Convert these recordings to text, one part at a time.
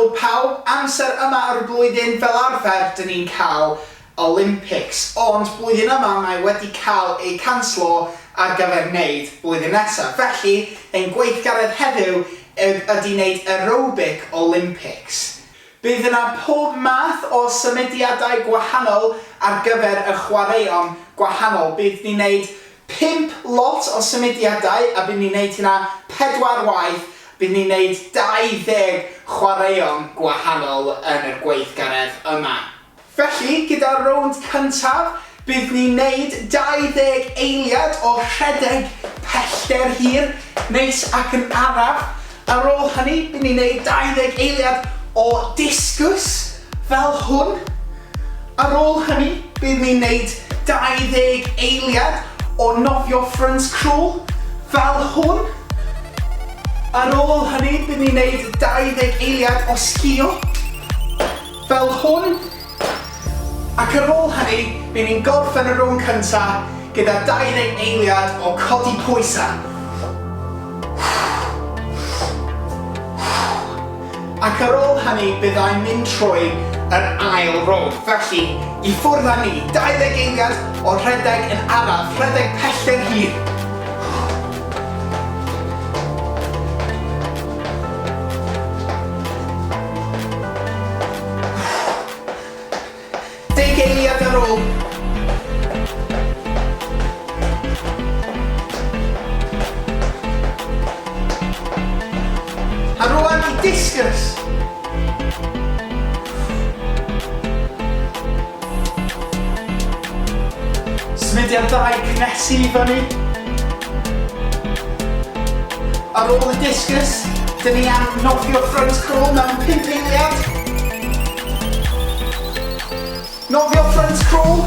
Helo pawb, amser yma o'r blwyddyn fel arfer dyn ni'n cael Olympics, ond blwyddyn yma mae wedi cael ei canslo ar gyfer wneud blwyddyn nesaf. Felly, ein gweithgaredd heddiw ydy wneud Aerobic Olympics. Bydd yna pob math o symudiadau gwahanol ar gyfer y chwaraeon gwahanol. Bydd ni'n wneud 5 lot o symudiadau a bydd ni'n wneud hynna 4 waith. Bydd ni'n wneud 20 chwaraeon gwahanol yn yr gweithgaredd yma. Felly, gyda'r rownd cyntaf, bydd ni'n neud 20 eiliad o rhedeg pellter hir, neis ac yn araf. Ar ôl hynny, bydd ni'n neud 20 eiliad o discus, fel hwn. Ar ôl hynny, bydd ni'n neud 20 eiliad o nofio front crawl, fel hwn. Ar ôl hynny, bydd ni'n neud 20 eiliad o sgïo. Fel hwn. Ac ar ôl hynny, ry'n ni'n gorffen y rownd cynta gyda 20 eiliad o codi pwysa. Ac ar ôl hynny, byddai'n mynd trwy yr ail rownd. Felly, i ffwrdd â ni. 20 eiliad o rhedeg yn araf, rhedeg pellter hir. Deg eiliad ar ôl. A rwan i discus. Symudiadau cnesu i fyny. Ar ôl y discus, dyn ni am nofio front crawl mewn 5 eiliad. Nofio front crawl.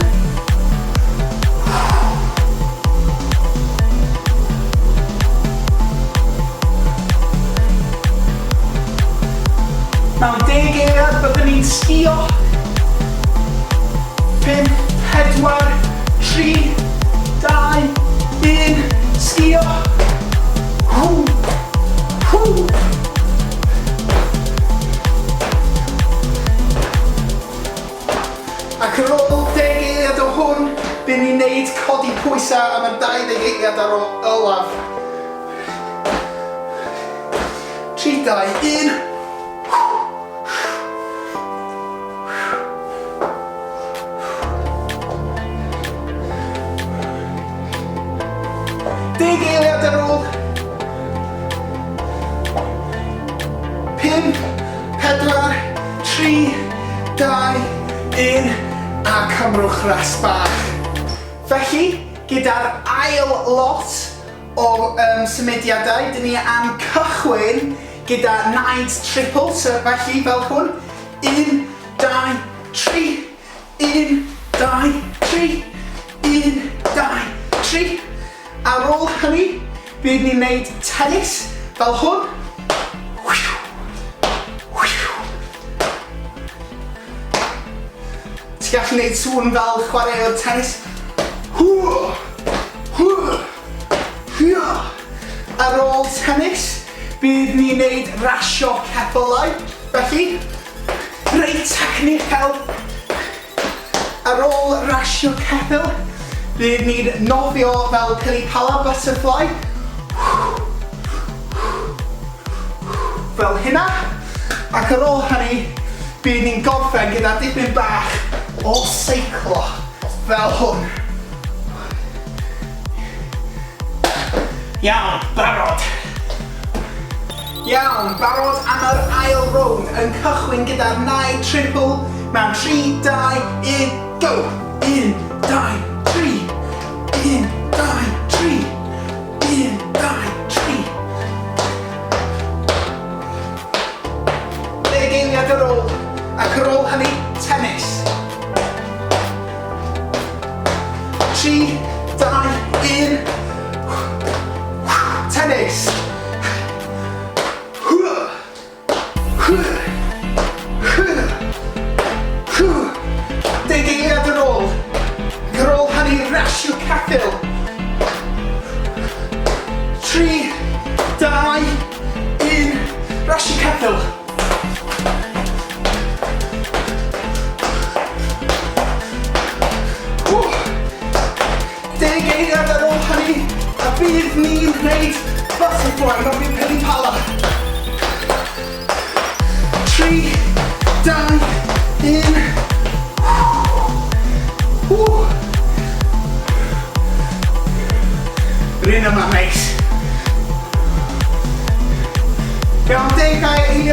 Mewn deg eiliad byddwn ni'n sgïo. 5, 4, 3, 2, 1, sgïo. Hw! Hw! Ac ar ôl deg eiliad o hwn, bydd ni'n neud codi pwysau am yr 20 eiliad ar ôl olaf. 3, 2, 1. Deg eiliad ar ôl. 5, 4, 3, 2, 1, a cymrwch rest bach. Felly, gyda'r ail lot o um, symudiadau, dyn ni am cychwyn gyda naid triple, so felly fel hwn. 1, 2, 3, 1, 2, 3, 1, 2, 3. Ar ôl hynny, bydd ni'n neud tennis fel hwn. Ti'n gallu neud sŵn fel chwaraewr tennis. Ar ôl tennis, bydd ni'n neud rasio ceffylau. Felly, reit technical. Ar ôl rasio ceffyl, bydd ni'n nofio fel pili pala, butterfly. Fel hynna. Ac ar ôl hynny, bydd ni'n gorffen gyda dipyn bach o seiclo fel hwn. Iawn, barod. Iawn, barod am yr ail rownd, yn cychwyn gyda'r naid triple mewn 3, 2, 1, go! 1, 2, 3, 1, 2, 3, 1, 2, 3. Deg eiliad ar ôl, ac ar ôl hynny, tennis. 3, 2, 1, tennis. Deg eiliad ar ôl. Ac ar ôl hynny, rasio ceffyl. 3, 2, 1, rasio ceffyl.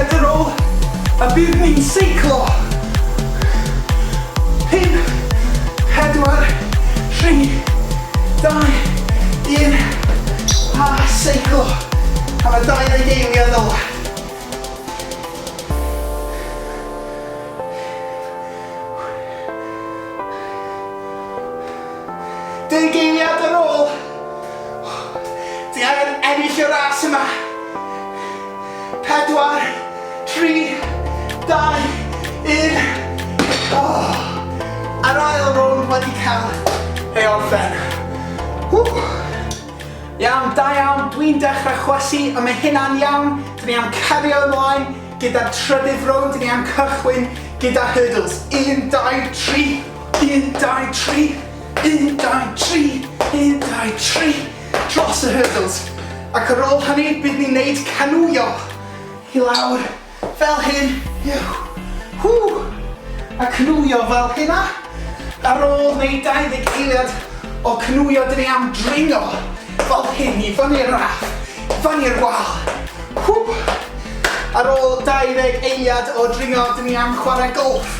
Eiliad ar ôl, a bydd ni'n seiclo. 5, 4, 3, 2, 1, a seiclo. A mae 20 eiliad ola. Deg eiliad ar ôl. Ti angen ennill y ras yma. 4, 3, 2, 1. Oh. A'r ail rownd wedi cael ei orffen. Ww. Iawn, da iawn, dwi'n dechrau chwysu, a mae hynna'n iawn. Dyn ni am cario ymlaen gyda'r trydydd rownd, dyn ni am cychwyn gyda hurdles. 1, 2, 3, 1, 2, 3, 1, 2, 3, 1, 2, 3, dros y hurdles. Ac ar ôl hynny, bydd ni'n neud canŵio i lawr fel hyn. Hw! A canŵio fel hynna. Ar ôl wneud 20 eiliad o canŵio, dyn ni am dringo fel hyn i fyny'r raff, fyny'r wal. Hw! Ar ôl 20 eiliad o dringo, dyn ni am chwarae golff.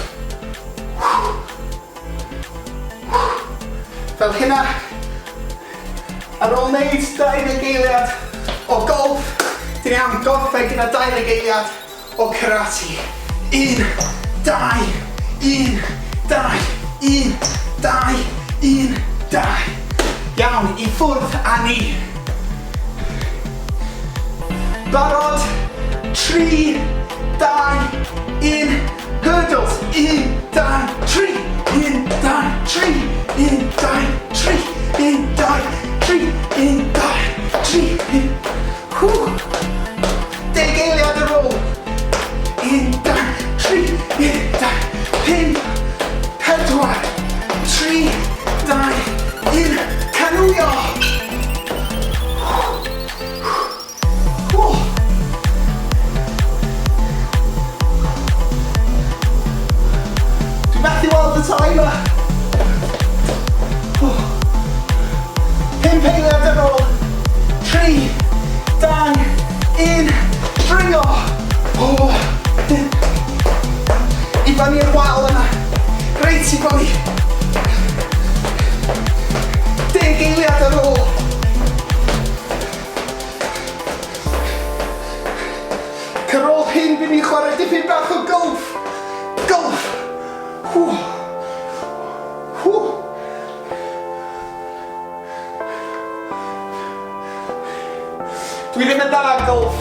Fel hynna. Ar ôl wneud 20 eiliad o golff, dyn ni am gorffen gyda 20 eiliad o karate. 1, 2, 1, 2, 1, 2, 1, 2. Iawn, i ffwrdd â ni. Barod? 3, 2, 1, hurdles. 1, 2, 3, 1, 2, 3, 1, 2, 3, 1, 2, 3, 1, 2, 3, 1. Hw! Deg eiliad ar ôl. 1, 2, 3, 1, 2, 5, 4, 3, 2, 1. Canwio! Dwi'n methu weld y timer. Pump eiliad ar ôl. 3, 2, 1, dringo! O, I fyny'r wal yna. Reit i fyny. Deg eiliad ar ôl. Ac ar ôl hyn, bydd ni'n chwarae dipyn bach o golf. Golf! Hw. Hw. Dwi ddim yn dda ar golf,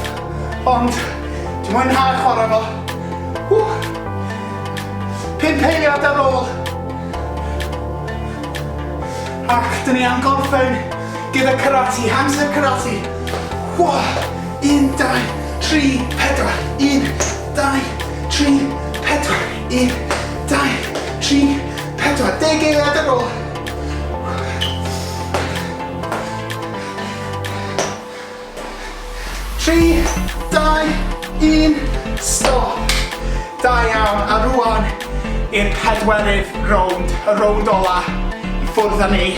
ond dwi'n mwynhau chwarae fo. Ww. Pump eiliad ar ôl. Ac dyn ni am gorffen gyda karate, hamster karate. Ww. 1, 2, 3, 4. 1, 2, 3, 4. 1, 2, 3, 4. Deg eiliad ar ôl. 3, 2, 1, stop. Da iawn, a rwan i'r pedwerydd rownd, y rownd ola, i ffwrdd â ni.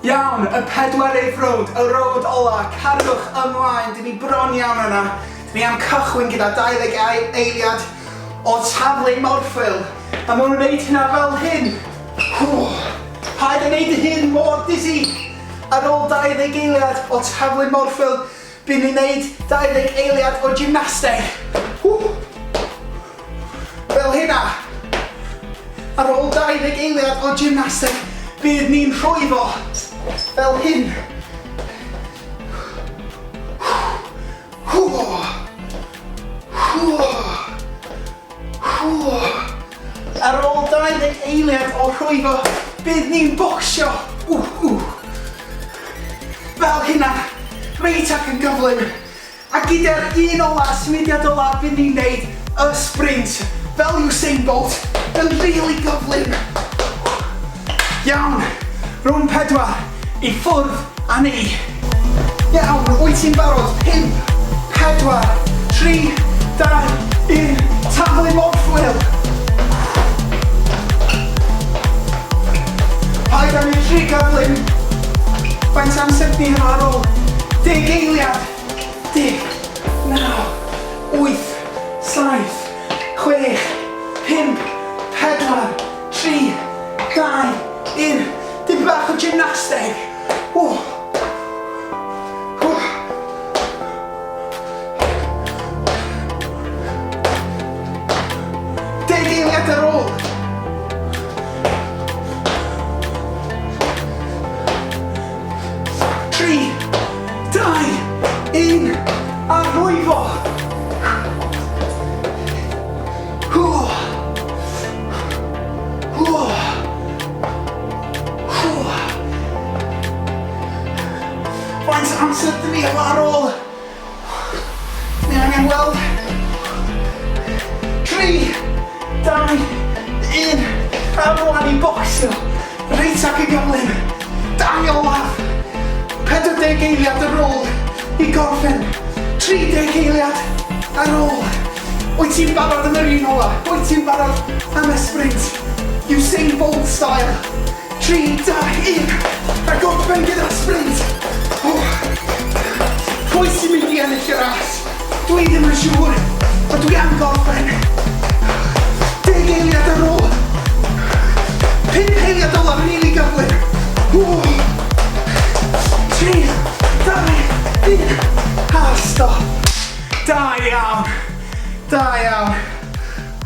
Iawn, y pedwerydd rownd, y rownd ola, cariwch ymlaen, dyn ni bron iawn yna. Dyn ni am cychwyn gyda 20 eiliad o taflu morfil, a maen nhw'n gwneud hynna fel hyn. Paid â neud dy hun mor dizzy! Ar ôl 20 eiliad o taflu morfil, bu'n ni'n neud 20 eiliad o gymnasteg. Fel hynna. Ar ôl 20 eiliad o gymnasteg, bydd ni'n rhwyfo. Fel hyn. Ar ôl 20 eiliad o rhwyfo, bydd ni'n bocsio. Ww, ww. Fel hynna, reit ac yn gyflym. A gyda'r un ola, symudiad ola, bydd ni'n neud y sprint, fel Usain Bolt, yn rili gyflym. Iawn, rownd pedwar, i ffwrdd â ni. Iawn, wyt ti'n barod? 5, 4, 3, 2, 1, taflu morthwyl! Paid â mynd rhy gyflym. Faint amser ni hefo ar ôl? Deg eiliad! 10, 9, 8, 7, 6, 5, 4, 3, 2, 1. Dipyn bach o gymnasteg. Ww. Ww. Deg eiliad ar ôl. 3, 2, 1, a rwyfo. Hw. Hw. Hw. Faint o amser dyn ni efo ar ôl? Ni angen weld. 3, 2, 1. A rwan i bocsio. Reit ac yn gyflym. Dau olaf. 40 eiliad ar ôl i gorffen. 30 eiliad ar ôl. Wyt ti'n barod am yr un ola? Wyt ti'n barod am y sprint? Usain Bolt style. 3, 2, 1, a gorffen gyda sprint! O! Pwy sy'n mynd i ennill y ras? Dwi ddim yn siŵr, ond dwi am gorffen. Deg eiliad ar ôl. Pump eiliad olaf, rili gyflym. O! 3, 2, 1, a stop. Da iawn. Da iawn.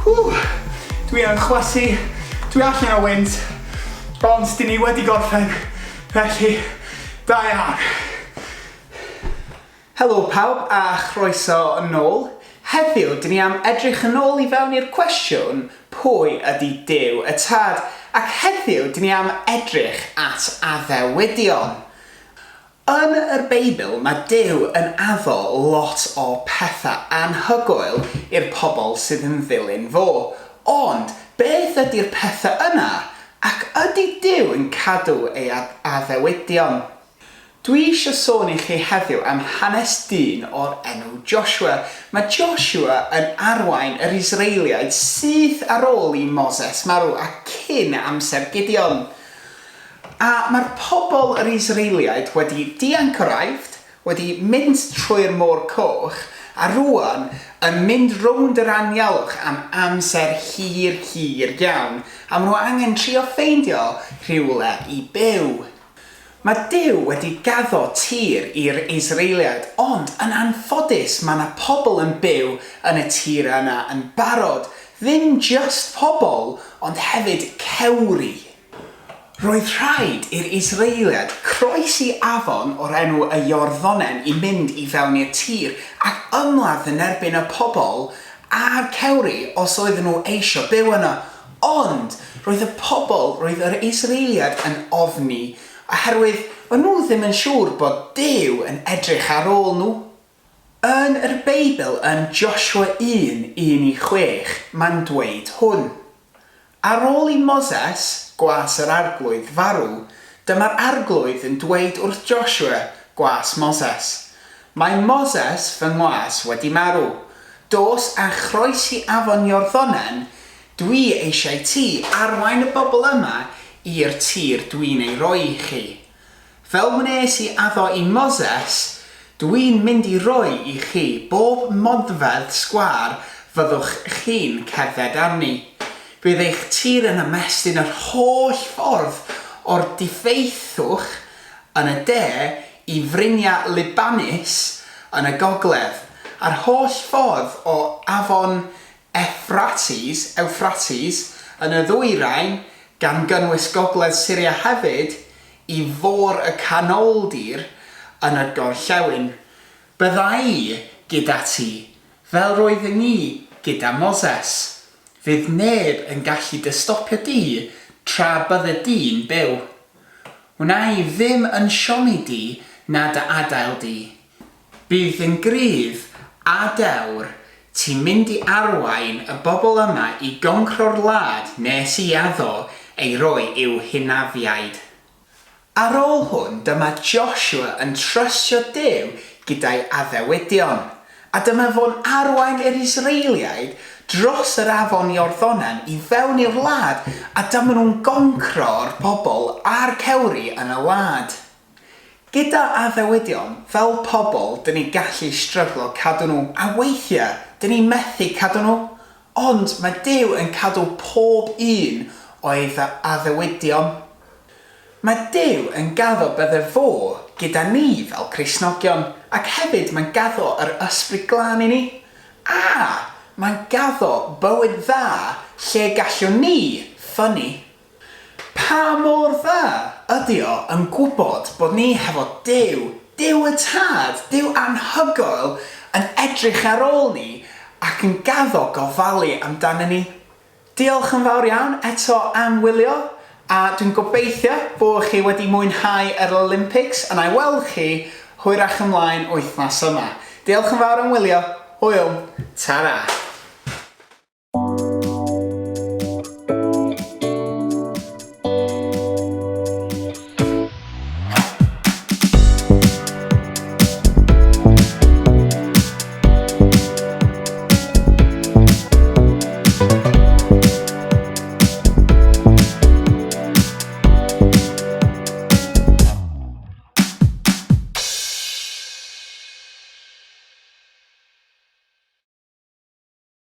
Ww. Dwi yn chwysu. Dwi allan o wynt, ond dyn ni wedi gorffen, felly da iawn. Helo pawb a chroeso yn ôl. Heddiw, dyn ni am edrych yn ôl i fewn i'r cwestiwn pwy ydy Duw y Tad, ac heddiw dyn ni am edrych at addewidion. Yn yr Beibl mae Duw yn addo lot o pethau anhygoel i'r pobl sydd yn ddilyn fo. Ond, beth ydy'r pethau yna? Ac ydy Duw yn cadw ei addewidion? Dwi eisiau sôn i chi heddiw am hanes dyn o'r enw Joshua. Mae Joshua yn arwain yr Israeliaid syth ar ôl i Moses marw a cyn amser Gideon. A mae'r pobl yr Israeliaid wedi dianc o'r Aifft, wedi mynd trwy'r Môr Coch, a rŵan yn mynd rownd yr anialwch am amser hir, hir iawn, a maen nhw angen trio ffeindio rhywle i byw. Mae Duw wedi gaddo tir i'r Israeliaid, ond yn anffodus mae 'na pobl yn byw yn y tir yna yn barod, ddim jyst pobl, ond hefyd cewri. Roedd rhaid i'r Israeliaid croesi afon o'r enw y Iorddonen i mynd i fewn i'r tir ac ymladd yn erbyn y pobl a'r cewri os oedden nhw eisio byw yno. Ond, roedd y pobl, roedd yr Israeliaid yn ofni oherwydd o'n nhw ddim yn siŵr bod Duw yn edrych ar ôl nhw. Yn yr Beibl yn Joshua 1, 1 i 6, mae'n dweud hwn. Ar ôl i Moses, gwas yr Arglwydd, farw, dyma'r Arglwydd yn dweud wrth Joshua, gwas Moses, Mae Moses, fy ngwas, wedi marw. Dos a chroesi afon Iorddonen, dwi eisiau ti arwain y bobl yma i'r tir dwi'n ei roi i chi. Fel wnes i addo i Moses, dw i'n mynd i roi i chi bob modfedd sgwâr fyddwch chi'n cerdded arni. Bydd eich tir yn ymestyn yr holl ffordd o'r diffeithwch yn y de i fryniau Libanus yn y gogledd, a'r holl ffordd o afon Effrates, Ewffrates, yn y ddwyrain, gan gynnwys gogledd Syria hefyd, i Fôr y Canoldir yn y gorllewin. Bydda i gyda ti, fel roeddwn i gyda Moses. Fydd neb yn gallu dy stopio di tra bydde di'n byw. Wna i ddim yn siomi di na dy adael di. Bydd yn gryf a dewr, ti'n mynd i arwain y bobl yma i goncro'r wlad nes i addo ei roi i'w hynafiaid. Ar ôl hwn dyma Joshua yn trystio Duw gyda'i addewidion, a dyma fo'n arwain yr Israeliaid dros yr afon Iorddonen i fewn i'r wlad a dyma nhw'n goncro'r bobl a'r cewri yn y wlad. Gyda addewidion, fel pobl, dyn ni gallu stryglo cadw nhw, a weithiau, Dyn ni'n methu cadw nhw. Ond mae Duw yn cadw pob un o'i addewidion. Mae Duw yn gaddo bydde fo gyda ni fel Cristnogion, ac hefyd mae'n gaddo yr Ysbryd Glân i ni. A! Mae'n gaddo bywyd dda lle gallwn ni ffynnu. Pa mor dda ydy o yn gwybod bod ni hefo Duw, Duw y Tad, Duw anhygoel yn edrych ar ôl ni ac yn gaddo gofalu amdanyn ni. Diolch yn fawr iawn eto am wylio a dwi'n gobeithio bod chi wedi mwynhau yr Olympics a na i weld chi hwyrach ymlaen wythnos yma. Diolch yn fawr am wylio, hwyl, ta-ra!